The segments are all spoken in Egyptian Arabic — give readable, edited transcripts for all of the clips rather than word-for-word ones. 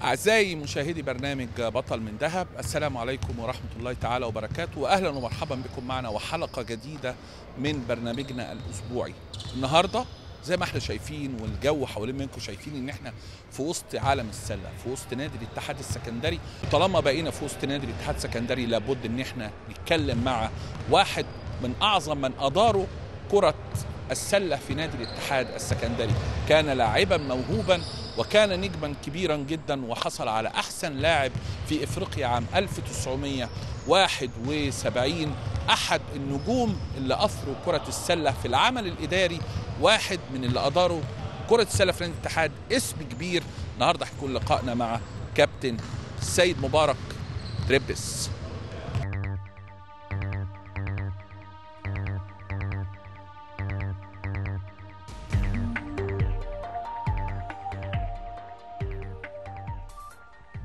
أعزائي مشاهدي برنامج بطل من ذهب، السلام عليكم ورحمة الله تعالى وبركاته، وأهلا ومرحبا بكم معنا وحلقة جديدة من برنامجنا الأسبوعي. النهاردة زي ما احنا شايفين والجو حوالين منكم شايفين ان احنا في وسط عالم السلة، في وسط نادي الاتحاد السكندري. طالما بقينا في وسط نادي الاتحاد السكندري لابد ان احنا نتكلم مع واحد من أعظم من أداروا كرة السلة في نادي الاتحاد السكندري. كان لاعبا موهوبا وكان نجما كبيرا جدا، وحصل على أحسن لاعب في إفريقيا عام 1971. أحد النجوم اللي أثروا كرة السلة في العمل الإداري، واحد من اللي أداروا كرة السلة في نادي الاتحاد، اسم كبير. النهارده هيكون لقائنا مع كابتن السيد مبارك تربس.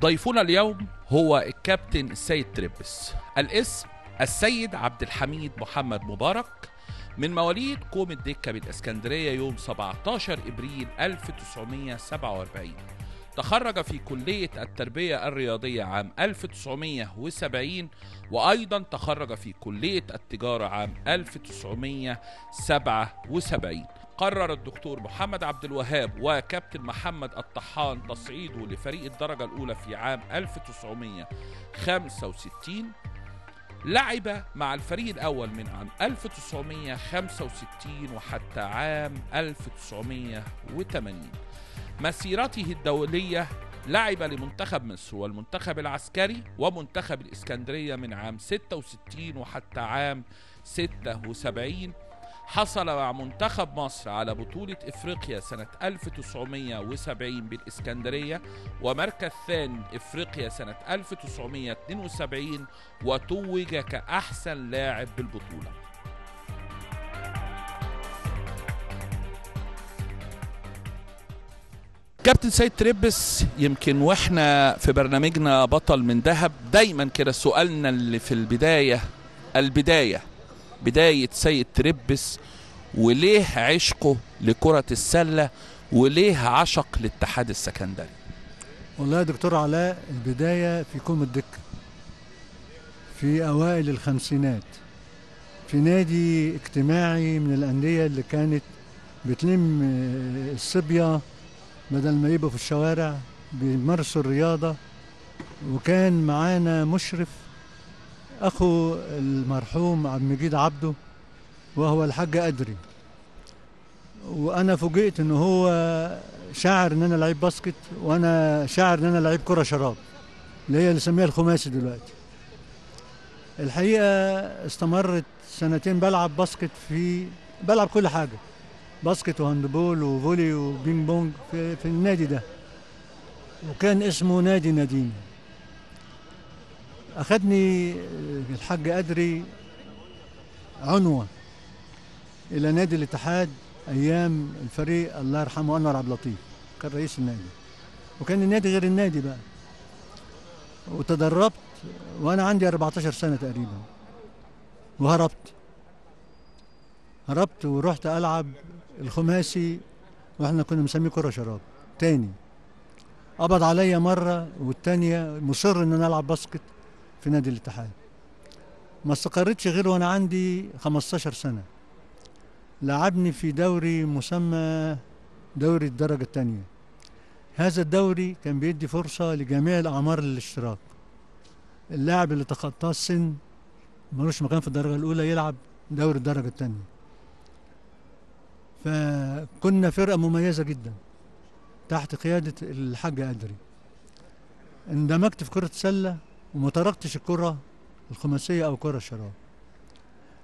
ضيفنا اليوم هو الكابتن السيد تربس. الاسم السيد عبد الحميد محمد مبارك، من مواليد كوم الدكة بالإسكندرية يوم 17 إبريل 1947. تخرج في كلية التربية الرياضية عام 1970، وأيضا تخرج في كلية التجارة عام 1977. قرر الدكتور محمد عبد الوهاب وكابتن محمد الطحان تصعيده لفريق الدرجة الأولى في عام 1965. لعب مع الفريق الأول من عام 1965 وحتى عام 1980. مسيرته الدولية لعب لمنتخب مصر والمنتخب العسكري ومنتخب الإسكندرية من عام 66 وحتى عام 76. حصل مع منتخب مصر على بطولة إفريقيا سنة 1970 بالإسكندرية، ومركز ثاني إفريقيا سنة 1972، وتوج كأحسن لاعب بالبطولة. كابتن سيد تربس، يمكن واحنا في برنامجنا بطل من ذهب دايما كده سؤالنا اللي في البداية، البداية بداية سيد تربس، وليه عشقه لكرة السلة وليه عشق للاتحاد السكندري؟ والله يا دكتور علاء، البداية في كوم الدكة في أوائل الخمسينات، في نادي اجتماعي من الأندية اللي كانت بتلم الصبية بدل ما يبقوا في الشوارع بيمارسوا الرياضة. وكان معانا مشرف أخو المرحوم عبد المجيد عبده، وهو الحاج أدري. وأنا فوجئت إن هو شاعر إن أنا لعيب باسكت، وأنا شاعر إن أنا لعيب كرة شراب اللي هي اللي سميها الخماسي دلوقتي. الحقيقة استمرت سنتين بلعب basket، في بلعب كل حاجة، basket و handball و volley وبينج بونج في النادي ده، وكان اسمه نادي نادين. أخذني الحاج أدري عنوة إلى نادي الاتحاد أيام الفريق الله يرحمه أنور عبد اللطيف، كان رئيس النادي، وكان النادي غير النادي بقى. وتدربت وأنا عندي 14 سنة تقريبا، وهربت هربت ورحت ألعب الخماسي، وإحنا كنا مسميه كرة شراب تاني. قبض عليا مرة والتانية، مصر إن أنا ألعب باسكت في نادي الاتحاد. ما استقرتش غير وانا عندي 15 سنة. لعبني في دوري مسمى دوري الدرجة الثانية. هذا الدوري كان بيدي فرصة لجميع الأعمار للاشتراك. اللاعب اللي تخطاه السن ملوش مكان في الدرجة الأولى يلعب دوري الدرجة الثانية. فكنا فرقة مميزة جدا تحت قيادة الحاج أدري. اندمجت في كرة السلة وما تركتش الكرة الخماسية أو كرة الشراب.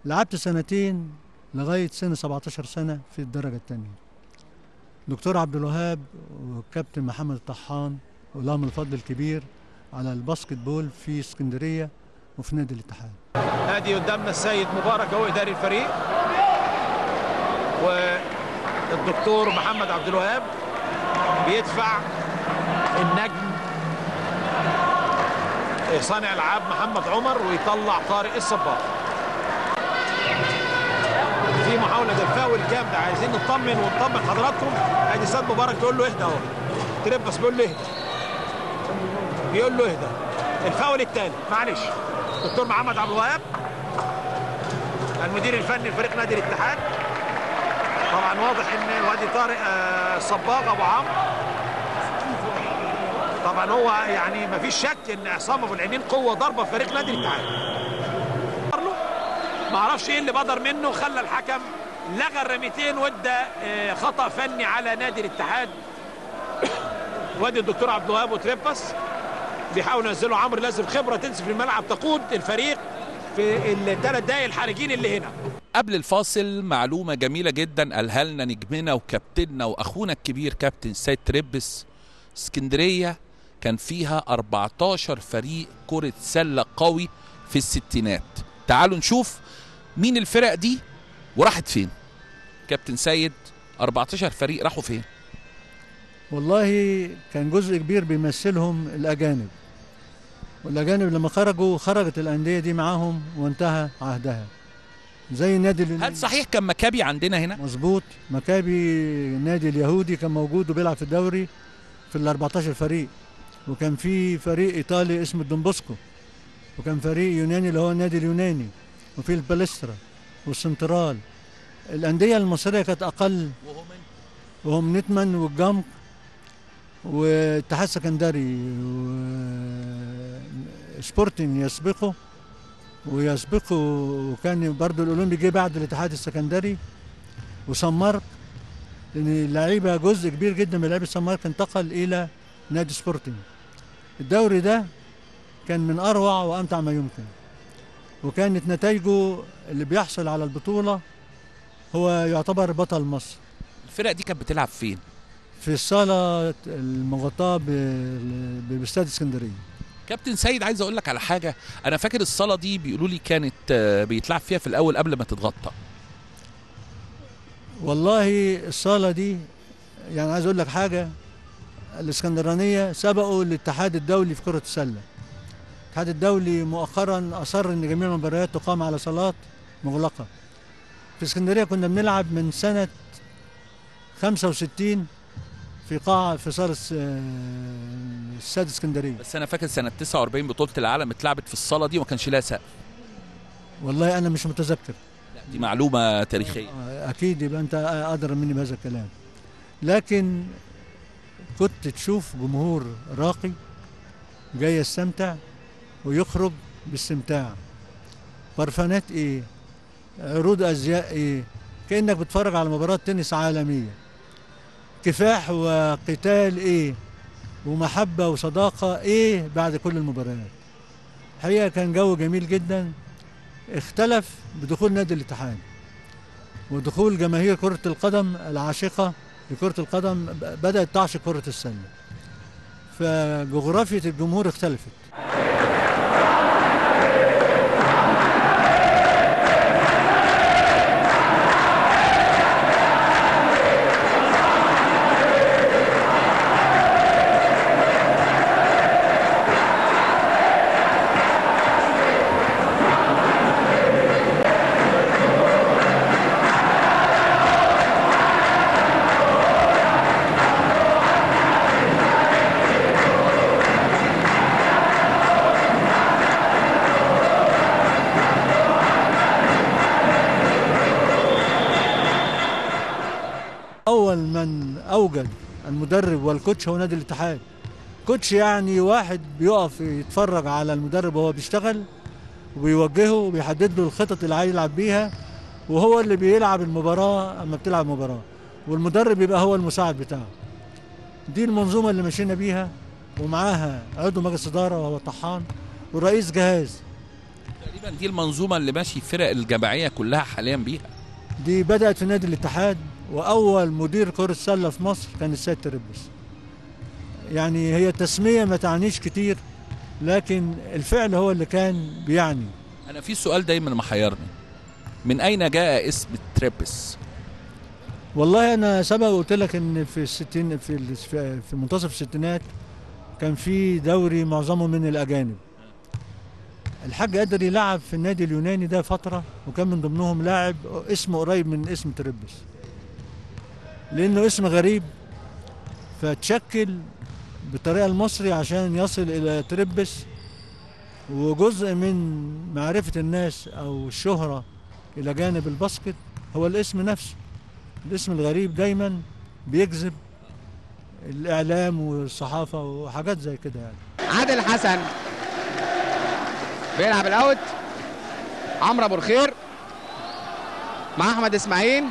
لعبت سنتين لغاية سن 17 سنة في الدرجة الثانية. دكتور عبد الوهاب والكابتن محمد الطحان ولهم الفضل الكبير على ال basketball في اسكندرية وفي نادي الاتحاد. ادي قدامنا السيد مبارك هو إداري الفريق، والدكتور محمد عبد الوهاب بيدفع النجم صانع العاب محمد عمر ويطلع طارق الصباغ. في محاولة الفاول جامدة، عايزين نطمن ونطمن حضراتكم. ادي سيد مبارك يقول له اهدى اهو، تربس بيقول له اهدى. بيقول له اهدى. الفاول الثالث، معلش دكتور محمد عبد الوهاب المدير الفني لفريق نادي الاتحاد. طبعا واضح ان وادي طارق الصباغ ابو عمرو، طبعا هو يعني ما فيش شك ان عصام ابو العينين قوة ضربه في فريق نادي الاتحاد. ما اعرفش ايه اللي بدر منه خلى الحكم لغى الرميتين وادى خطا فني على نادي الاتحاد. وادي الدكتور عبد الوهاب وتريبس بيحاولوا ينزلوا عمرو، لازم خبره تنزل في الملعب تقود الفريق في الثلاث دقايق الحرجين اللي هنا. قبل الفاصل معلومة جميلة جدا قالها لنا نجمنا وكابتننا واخونا الكبير كابتن سيد تريبس. اسكندرية كان فيها 14 فريق كره سله قوي في الستينات. تعالوا نشوف مين الفرق دي وراحت فين. كابتن سيد، 14 فريق راحوا فين؟ والله كان جزء كبير بيمثلهم الأجانب، والأجانب لما خرجوا خرجت الأندية دي معاهم وانتهى عهدها. زي النادي. هل صحيح كان مكابي عندنا هنا؟ مظبوط، مكابي النادي اليهودي كان موجود وبيلعب في الدوري في ال 14 فريق، وكان في فريق إيطالي اسمه الدومبوسكو، وكان فريق يوناني اللي هو النادي اليوناني، وفي البالسترا والسنترال. الأندية المصرية كانت أقل، وهم نتمن والجمق واتحاد سكندري وسبورتنج يسبقه ويسبقه، وكان برضو الأولمبي جه بعد الاتحاد السكندري وسان مارك، لأن اللعيبة جزء كبير جدا من لعيبة سان مارك انتقل إلى نادي سبورتنج. الدوري ده كان من أروع وأمتع ما يمكن، وكانت نتائجه اللي بيحصل على البطولة هو يعتبر بطل مصر. الفرق دي كانت بتلعب فين؟ في الصالة المغطاة باستاد اسكندرية. كابتن سيد، عايز اقول لك على حاجة، انا فاكر الصالة دي بيقولوا لي كانت بيتلعب فيها في الاول قبل ما تتغطى. والله الصالة دي يعني عايز اقول لك حاجة، الاسكندرانية سبقوا الاتحاد الدولي في كرة السلة. الاتحاد الدولي مؤخرا اصر ان جميع المباريات تقام على صالات مغلقة. في اسكندرية كنا بنلعب من سنة 65 في قاعة في صالة استاد اسكندرية. بس أنا فاكر سنة 49 بطولة العالم اتلعبت في الصالة دي وما كانش لها سقف. والله أنا مش متذكر. لا دي معلومة تاريخية. أكيد يبقى أنت أدرى مني بهذا الكلام. لكن كنت تشوف جمهور راقي جاي يستمتع ويخرج باستمتاع. برفانات إيه؟ عروض أزياء إيه؟ كأنك بتتفرج على مباراة تنس عالمية. كفاح وقتال ايه، ومحبة وصداقة ايه بعد كل المباريات. الحقيقة كان جو جميل جدا، اختلف بدخول نادي الاتحاد ودخول جماهير كرة القدم العاشقة لكرة القدم، بدأت تعشق كرة السلة، فجغرافية الجمهور اختلفت. أول من أوجد المدرب وال coach هو نادي الاتحاد. coach يعني واحد بيقف يتفرج على المدرب وهو بيشتغل وبيوجهه وبيحدد له الخطط اللي عايز يلعب بيها، وهو اللي بيلعب المباراة أما بتلعب مباراة، والمدرب يبقى هو المساعد بتاعه. دي المنظومة اللي مشينا بيها، ومعاها عضو مجلس إدارة وهو طحان ورئيس جهاز. تقريبا دي المنظومة اللي ماشي فرق الجماعية كلها حاليا بيها. دي بدأت في نادي الاتحاد، وأول مدير كرة سلة في مصر كان السيد تربس. يعني هي التسمية ما تعنيش كتير، لكن الفعل هو اللي كان بيعني. أنا في سؤال دايما محيرني، من أين جاء اسم تربس؟ والله أنا سبق وقلت لك إن في الستين في منتصف الستينات كان في دوري معظمه من الأجانب. الحاج قدر يلعب في النادي اليوناني ده فترة، وكان من ضمنهم لاعب اسمه قريب من اسم تربس، لأنه اسم غريب فتشكل بالطريقة المصري عشان يصل الى تربس. وجزء من معرفة الناس او الشهرة الى جانب ال basket هو الاسم نفسه. الاسم الغريب دايما بيجذب الاعلام والصحافة وحاجات زي كده يعني. عادل حسن بيلعب ال out، عمرو ابو الخير مع احمد اسماعيل،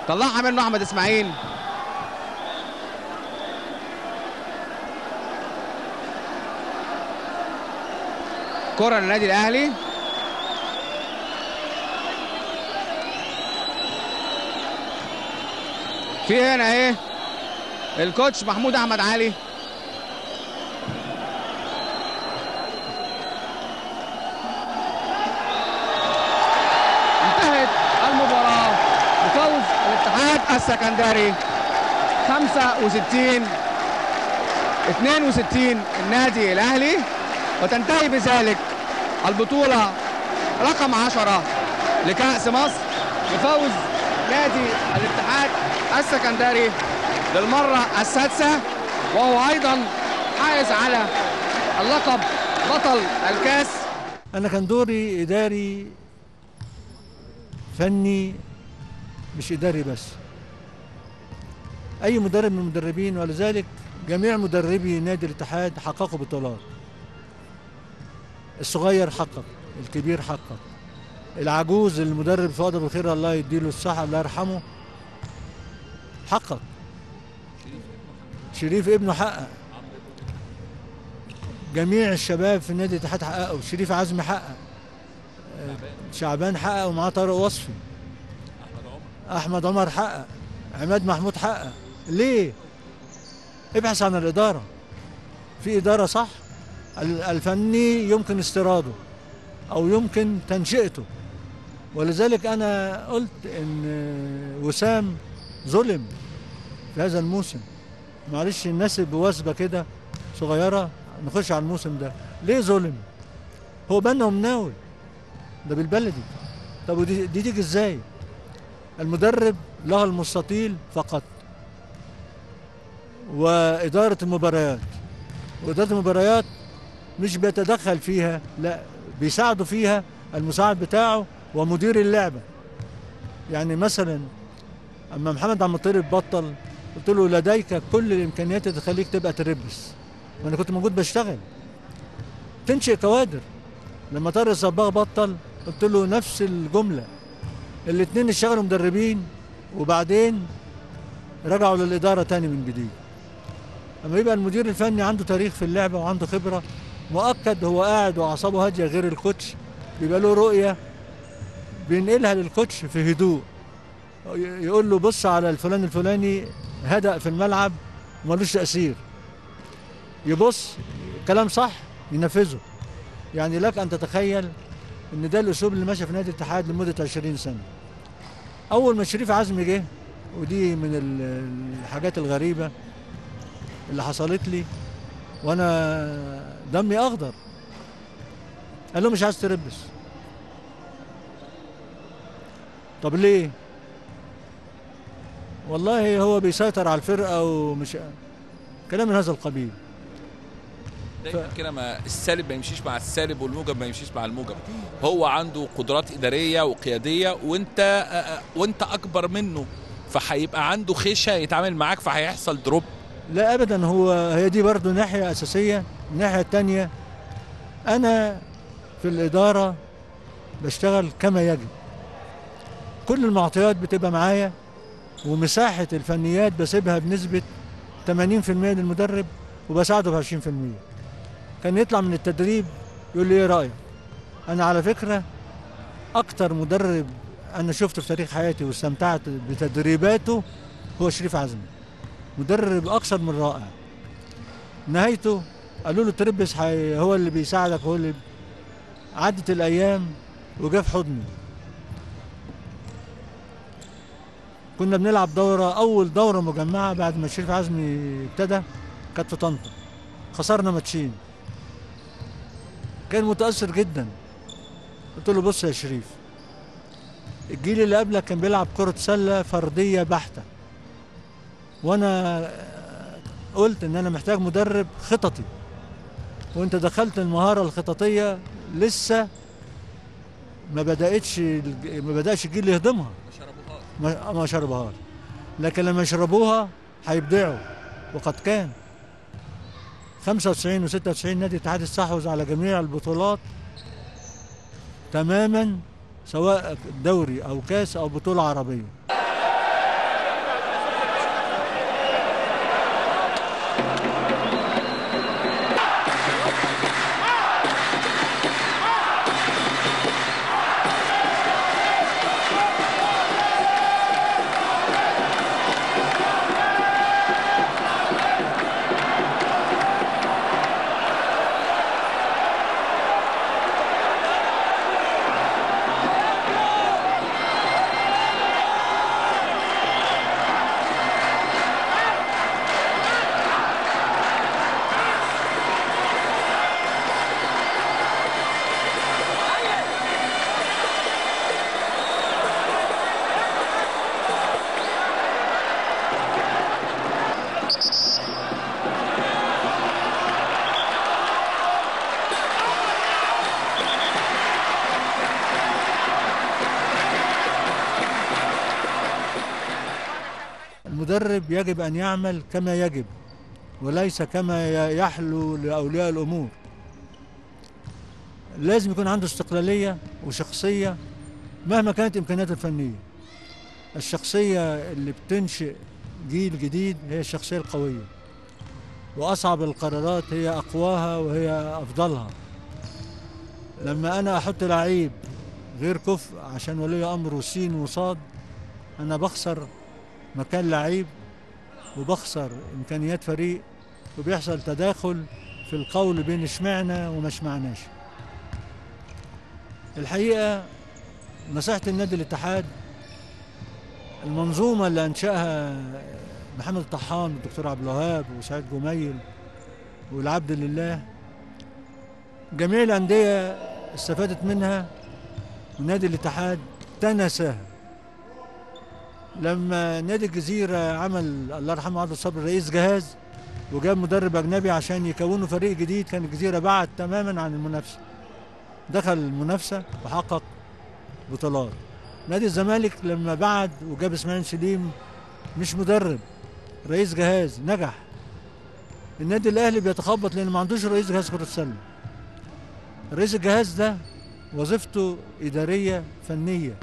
طلعها منه احمد اسماعيل. كرة للنادي الاهلي. في هنا ايه الكوتش محمود احمد علي. انتهت المباراة بفوز الاتحاد السكندري 65-62 النادي الاهلي، وتنتهي بذلك البطولة رقم 10 لكأس مصر بفوز نادي الاتحاد السكندري للمرة السادسة، وهو أيضا حائز على اللقب بطل الكأس. أنا كان دوري إداري فني، مش إداري بس. أي مدرب من المدربين، ولذلك جميع مدربي نادي الاتحاد حققوا بطولات. الصغير حقق، الكبير حقق، العجوز المدرب فؤاد ابو الخير الله يديله الصحة الله يرحمه حقق، شريف ابنه حقق، جميع الشباب في نادي الاتحاد حققوا، شريف عزمي حقق، شعبان حقق ومعاه طارق وصفي، احمد عمر حقق، عماد محمود حقق. ليه؟ ابحث عن الادارة. في ادارة صح، الفني يمكن استيراده او يمكن تنشئته. ولذلك انا قلت ان وسام ظلم في هذا الموسم. معلش الناس بوثبه كده صغيرة نخش على الموسم ده، ليه ظلم؟ هو بنا ومناوي ده بالبلدي. طب ودي تيجي ازاي؟ المدرب له المستطيل فقط واداره المباريات، واداره المباريات مش بيتدخل فيها، لا بيساعده فيها المساعد بتاعه ومدير اللعبة. يعني مثلا اما محمد عبد المطلب بطل، قلت له لديك كل الامكانيات اللي تخليك تبقى تربس، وانا كنت موجود بشتغل تنشئ كوادر. لما طارق الصباغ بطل قلت له نفس الجملة. الاثنين اشتغلوا مدربين وبعدين رجعوا للادارة تاني من جديد. اما يبقى المدير الفني عنده تاريخ في اللعبة وعنده خبره مؤكد، هو قاعد واعصابه هادية غير الكوتش، بيبقى له رؤية بينقلها للكوتش في هدوء، يقول له بص على الفلان الفلاني هدأ في الملعب ومالوش تأثير، يبص كلام صح ينفذه. يعني لك أن تتخيل إن ده الأسلوب اللي ماشي في نادي الاتحاد لمدة 20 سنة. أول ما شريف عزمي جه، ودي من الحاجات الغريبة اللي حصلت لي وأنا دمي أخضر، قال له مش عايز تربس. طب ليه؟ والله هو بيسيطر على الفرقة ومش كلام من هذا القبيل. دايما كده، ما السالب ما يمشيش مع السالب والموجب ما يمشيش مع الموجب. هو عنده قدرات إدارية وقيادية، وانت أكبر منه، فهيبقى عنده خشة يتعامل معاك، فهيحصل دروب. لا أبدا، هو هي دي برضو ناحية أساسية. الناحية الثانية، أنا في الإدارة بشتغل كما يجب، كل المعطيات بتبقى معايا، ومساحة الفنيات بسيبها بنسبة 80% للمدرب وبساعده ب 20%. كان يطلع من التدريب يقول لي ايه رأيك؟ أنا على فكرة أكتر مدرب أنا شفته في تاريخ حياتي واستمتعت بتدريباته هو شريف عزمي، مدرب أكثر من رائع. نهايته قالوا له تربس هو اللي بيساعدك، هو اللي عدت الأيام وجا في حضني. كنا بنلعب دورة، أول دورة مجمعة بعد ما شريف عزمي ابتدى، كانت في طنطا، خسرنا ماتشين. كان متأثر جدا. قلت له بص يا شريف، الجيل اللي قبلك كان بيلعب كرة سلة فردية بحتة، وأنا قلت ان انا محتاج مدرب خططي، وانت دخلت المهارة الخططيه لسه ما بداتش، ما بداش الجيل يهضمها، ما شربوهاش، لكن لما يشربوها هيبدعوا. وقد كان 95 و96 نادي الاتحاد استحوذ على جميع البطولات تماما، سواء دوري او كاس او بطوله عربية. المدرب يجب أن يعمل كما يجب وليس كما يحلو لأولياء الأمور. لازم يكون عنده استقلالية وشخصية مهما كانت إمكانياته الفنية. الشخصية اللي بتنشئ جيل جديد هي الشخصية القوية، وأصعب القرارات هي أقواها وهي أفضلها. لما أنا أحط لعيب غير كفء عشان ولي أمره سين وصاد، أنا بخسر مكان لعيب وبخسر إمكانيات فريق، وبيحصل تداخل في القول بين اشمعنا وما اشمعناش. الحقيقة نصيحة النادي الاتحاد، المنظومة اللي أنشأها محمد الطحان والدكتور عبد الوهاب وسعيد جميل والعبد لله، جميع الأندية استفادت منها، ونادي الاتحاد تنساها. لما نادي الجزيرة عمل الله يرحمه عادل صبري رئيس جهاز وجاب مدرب أجنبي عشان يكونوا فريق جديد، كان الجزيرة بعد تماما عن المنافسة، دخل المنافسة وحقق بطولات. نادي الزمالك لما بعد وجاب اسماعيل سليم مش مدرب، رئيس جهاز، نجح. النادي الأهلي بيتخبط لأن ما عندوش رئيس جهاز كرة السلة. رئيس الجهاز ده وظيفته إدارية فنية،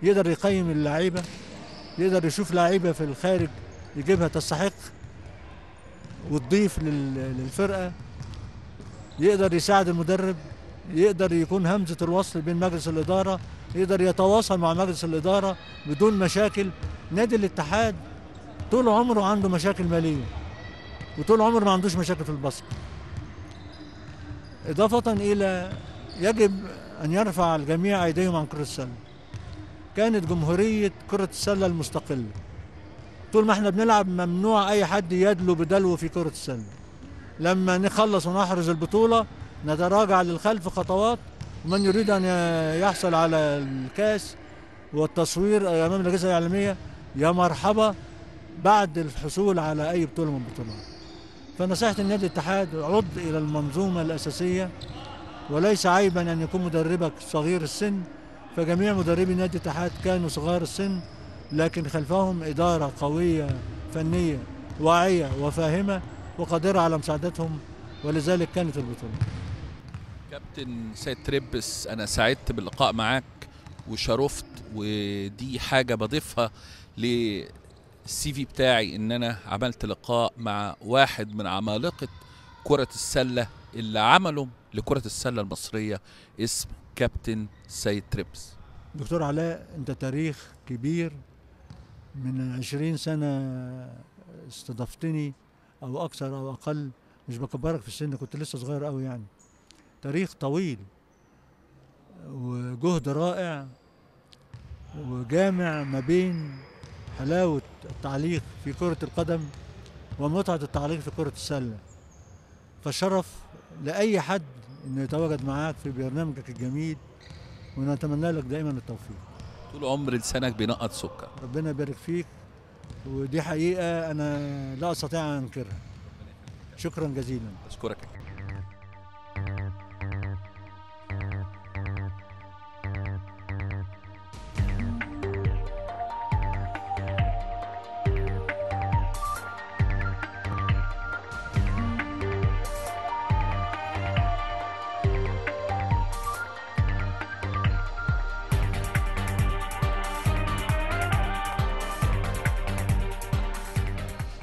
يقدر يقيم اللعيبة، يقدر يشوف لعيبة في الخارج يجيبها تستحق وتضيف للفرقة، يقدر يساعد المدرب، يقدر يكون همزة الوصل بين مجلس الإدارة، يقدر يتواصل مع مجلس الإدارة بدون مشاكل. نادي الاتحاد طول عمره عنده مشاكل مالية، وطول عمره ما عندوش مشاكل في الباسكت. إضافة إلى يجب أن يرفع الجميع أيديهم عن كرة السلة. كانت جمهورية كرة السلة المستقلة، طول ما احنا بنلعب ممنوع أي حد يدلو بدلو في كرة السلة. لما نخلص ونحرز البطولة نتراجع للخلف خطوات، ومن يريد أن يحصل على الكاس والتصوير أمام الأجهزة الإعلامية يا مرحبا بعد الحصول على أي بطولة من البطولات. فنصيحة النادي الاتحاد، عد إلى المنظومة الأساسية، وليس عيبا أن يكون مدربك صغير السن، فجميع مدربي نادي الاتحاد كانوا صغار السن، لكن خلفهم إدارة قوية فنية واعية وفاهمة وقادرة على مساعدتهم، ولذلك كانت البطولة. كابتن سيد تربس، أنا سعدت باللقاء معاك وشرفت، ودي حاجة بضيفها للسي في بتاعي، إن أنا عملت لقاء مع واحد من عمالقة كرة السلة اللي عملوا لكرة السلة المصرية، اسم كابتن سيد تربس. دكتور علاء، أنت تاريخ كبير، من 20 سنة استضفتني أو أكثر أو أقل، مش بكبرك في السن، كنت لسه صغير قوي يعني. تاريخ طويل وجهد رائع، وجامع ما بين حلاوة التعليق في كرة القدم ومتعة التعليق في كرة السلة. فشرف لأي حد إنه يتواجد معاك في برنامجك الجميل، ونتمنى لك دائما التوفيق. طول عمر لسانك بينقط سكر. ربنا يبارك فيك، ودي حقيقة أنا لا أستطيع أن أنكرها. شكرا جزيلا. أشكرك.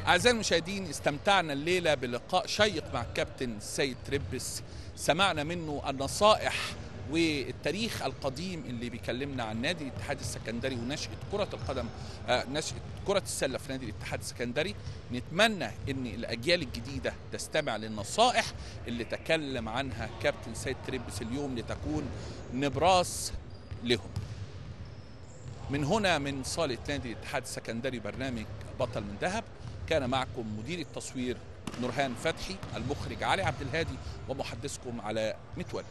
أعزائي المشاهدين، استمتعنا الليلة بلقاء شيق مع الكابتن سيد تربس، سمعنا منه النصائح والتاريخ القديم اللي بيكلمنا عن نادي الاتحاد السكندري ونشأة كرة القدم، نشأة كرة السلة في نادي الاتحاد السكندري. نتمنى ان الأجيال الجديدة تستمع للنصائح اللي تكلم عنها كابتن سيد تربس اليوم لتكون نبراس لهم. من هنا من صالة نادي الاتحاد السكندري برنامج بطل من ذهب، كان معكم مدير التصوير نورهان فتحي، المخرج علي عبد الهادي، ومحدثكم علاء متولي.